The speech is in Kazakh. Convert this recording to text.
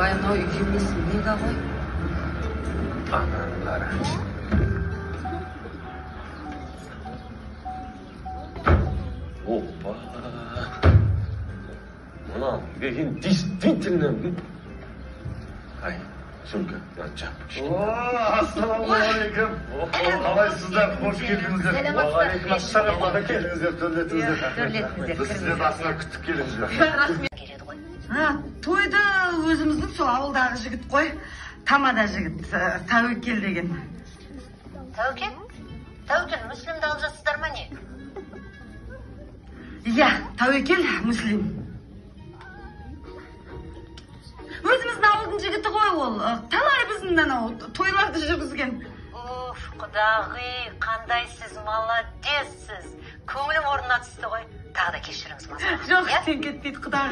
Ойбай, мынау үй емес, мега ғой. Ананы қара. Опа. Мынау деген действительно. Ай, сумка, жап. Ассалаумағалейкум. Қалайсыздар? Қош келдіңіздер. Уағалейкум ассалам. Келіңіздер, төрлетіңіздер. Төрлетіңіздер. Біз сіздерді асыға күттік, келіңіздер. Келеді ғой. Тойды өзіміздің сол ауылдағы жігіт қой, тамада жігіт, Тәуекел деген. Тәуекел? Тәуекел Мүслімді алып жатсыздар ма, не? Иә, Тәуекел Мүслім. Өзіміздің ауылдың жігіті ғой ол. Талай біздің анау тойларды жүргізген. Уф, құдағи, қандай сіз молодецсіз. Көңілім орнына түсті ғой. Тағы да кешіріңіз, маза. Жоқ, сен кетпейді, құдағи.